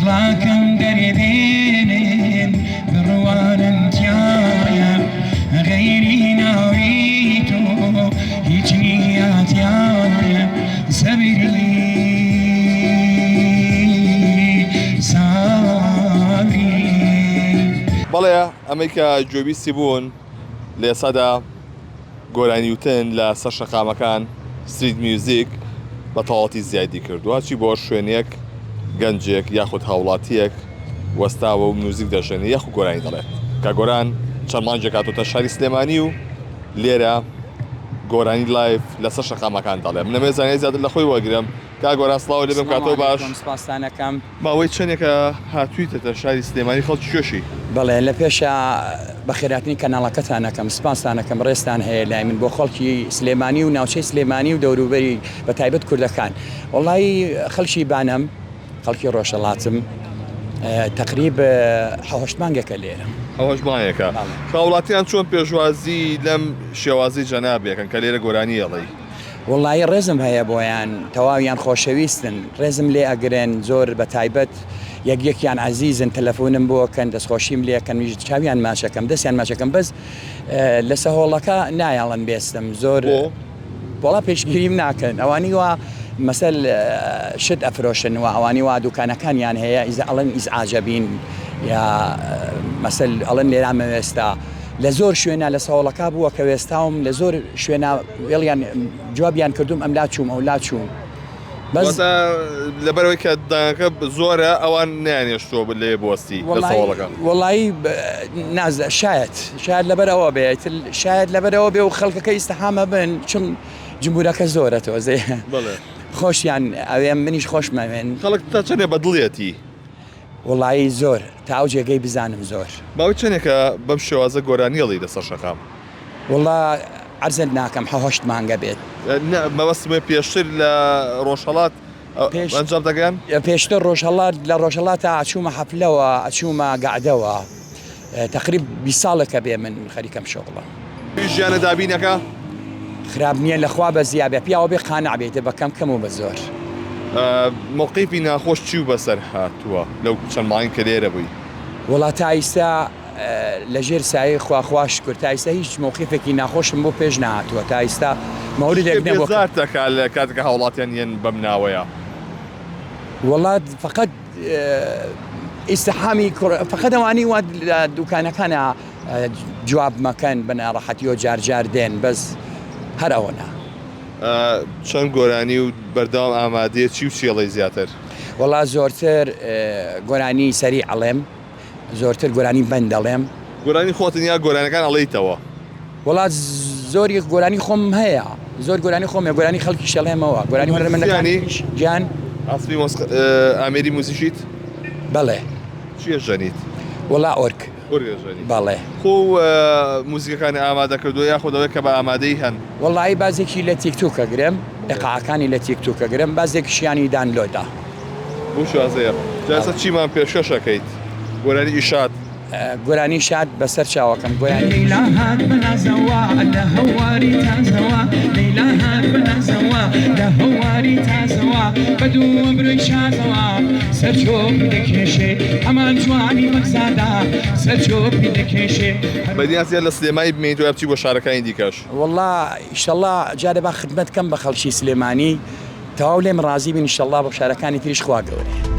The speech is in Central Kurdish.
دڵاکەم دەرێ دێنن بڕوانن تیایە غەیری ناوی تۆ هیچ نییە تیایە سەبری سابری. بەڵێ ئەمەی کە گوێبیستی بوون لە ئێستادا گۆرانیوتن لە سەر شەقامەکان street music بە تەواوەتی زیادی کردووە چی بۆ شوێنێک گەنجێک یاخود هاوڵاتیەک وەستاوە و میوزیک دەژەنێ یاخود گۆرانی دەڵێت کە گۆران چەند مانگێک هاتۆتە شاری سلێمانی و لێرە گۆرانی live لەسەر شەقامەکان دەڵێ من ئەمەوێت زانیاری زیاتر لە خۆی وەرگرم کاک گۆران سڵاو لێ بم کاتەوە باش سپاستانەکەم. ماوەی چەندێکە هاتوویتەتە شاری سلێمانی خەڵکی کوێشی؟ بەڵێ لە پێشا بەخێرهاتنی کەناڵەکەتان ئەکەم سپاستان ئەکەم ڕێزتان هەیە لای من بۆ خەڵکی سلێمانی و ناوچەی سلێمانی و دەوروبەری بە تایبەت کوردەکان وەڵایی خەڵکی بانەم خەڵکی ڕۆژهەڵاتم تەقریب حەوهەشت مانگێکە لێرەم. حەوهەشت مانگێکە. هاوڵاتیان چۆن پێشوازی لەم شێوازەی جەنابێکن کە لێرە گۆرانی ئەڵێی؟ وەڵایی ڕێزم هەیە بۆیان تەواویان خۆشەویستن ڕێزم لێ ئەگرن زۆر بە تایبەت یەک یەکیان عەزیزن تەلەفونم بۆ کەن دەستخۆشیم لێ کەن منیش چاویان ماچەکەم دەستیان ماچەکەم بەس لە سەهۆڵەکە نایەڵن بێستم زۆر بۆ؟ وەڵا پێشگیریم ناکەن ئەوانی وا مەسەل شت ئەفرۆشن و ئەوانی وا دوکانەکانیان هەیە ئیزا ئەڵێن ئیزعاجە بین یا مەسەل ئەڵێن لێرا مەوێستە لە زۆر شوێنا لە سەهۆڵەکە بووە کە وێستاوم لە زۆر شوێنا وێڵیان جوابیان کردوم ئەم لا چووم ئەو لا چووم بەس واتە لەبەرئەوەی کە دەنگەکە زۆرە ئەوان نەیانهێشتووە لێ بوەستی لە سەهۆڵەکە. وەڵایی ناز شایەت شایەت لەبەر ئەوە بێ ئیتر شایەت لەبەر ئەوە بێ و خەڵکەکە ئیستحامە بن چون جمهورەکە زۆرە تۆزێ بەڵێ خۆشیان ئەوێم منیش خۆشمەوێن. خەڵک تا چەندێ بەدڵیەتی؟ وەڵایی زۆر تا ئەو جێگەی بزانم زۆر. ماوەی چەنێکە بەم شێوازە گۆرانی ئەڵێی لەسەر شەقام؟ وەڵا عەرزت ناکەم حەوهەشت مانگە بێت. نا مەبەستم پێشتر لە ڕۆژهەڵات ئەنجام دەگەیان؟ پێشتر ڕۆژهەڵات لە ڕۆژهەڵاتا ئەچوومە حەفلەوە ئەچوومە گەعدەوە تەقریب 20 ساڵێکە بێ من خەریکەم شۆغڵە. ژیانە دابینەکە؟ خراپ نیە لەخوا بەزیا بێ پیاوە بێ قانع بێ ئیتر بە کەم کەم و بە زۆر. مەوقیفی ناخۆش چیو بەسەر هاتووە لەو چەند مانگ کە لێرە بووی؟ وەڵا تا ئیستا لە ژێر سایەی خوا خوا شوکر تا ئیستا هیچ مەوقیفێکی ناخۆشم بۆ پێش نەهاتووە تا ئیستا مەوردێک نەبووە کە. بێزارتە کە لە کاتێک کە هاوڵاتیان یەن بەم ناوەیە؟ وەڵا فەقەت ئیستحامی کوڕ فەقەت ئەوانەی وا لە دوکانەکانا جواب مەکەن بە ناڕەحەتیەوە جار جار دێن بەس هەر ئەوەنە. چەند گۆرانی و بەردەوام ئامادەیە چی و چی ئەڵێی زیاتر؟ وەڵا زۆرتر گۆرانی سەریع ئەڵێم زۆرتر گۆرانی بەند ئەڵێم. گۆرانی خۆتن یا گۆرانەکان ئەڵێیتەوە؟ وەڵا زۆری گۆرانی خۆم هەیە زۆر گۆرانی خۆم هەیە گۆرانی خەڵکیش ئەڵێمەوە گۆرانی هونەرمەندەکانیش گیان. ئاسمی ئامێری موزیکیت؟ بەڵێ. چی ئەژەنیت؟ وەڵا ئۆرگ. ئۆرگ ئەژەنیت. بەڵێ. خۆ موزیکەکانی ئامادە کردووە یاخود ئەوەی کە بە ئامادەیی هەن؟ وەڵایی بازێکی لە تیک توک ئەگرم ئیقاعەکانی لە تیک توک ئەگرم بازێکیشیانی دانلۆدە. بەو شێوازەیە. جا ئێستا چیمان پێشکەش ئەکەیت؟ گۆرانی ئیشاد. گۆرانی شاد بەسەر چاوەکەم گۆرانی. لەیلا هات بە نازەوە لە هەواری تازەوە لەیلا هات بە نازەوە لە هەواری تازەوە بە دوو ئەبرۆی شازەوە سەر چۆپی دەکێشێ ئەمان جوانی بەگزادە سەر چۆپی دەکێشێ. بەنیازی لە سلێمانی بمێنیتەوە یا بچی بۆ شارەکانی دیکەش؟ وەڵا ئیشەڵا جارێ با خدمەت کەم بە خەڵکی سلێمانی تەواو لێم ڕازی بن ئیشەڵا بۆ شارەکانی تریش خوا گەورەیە.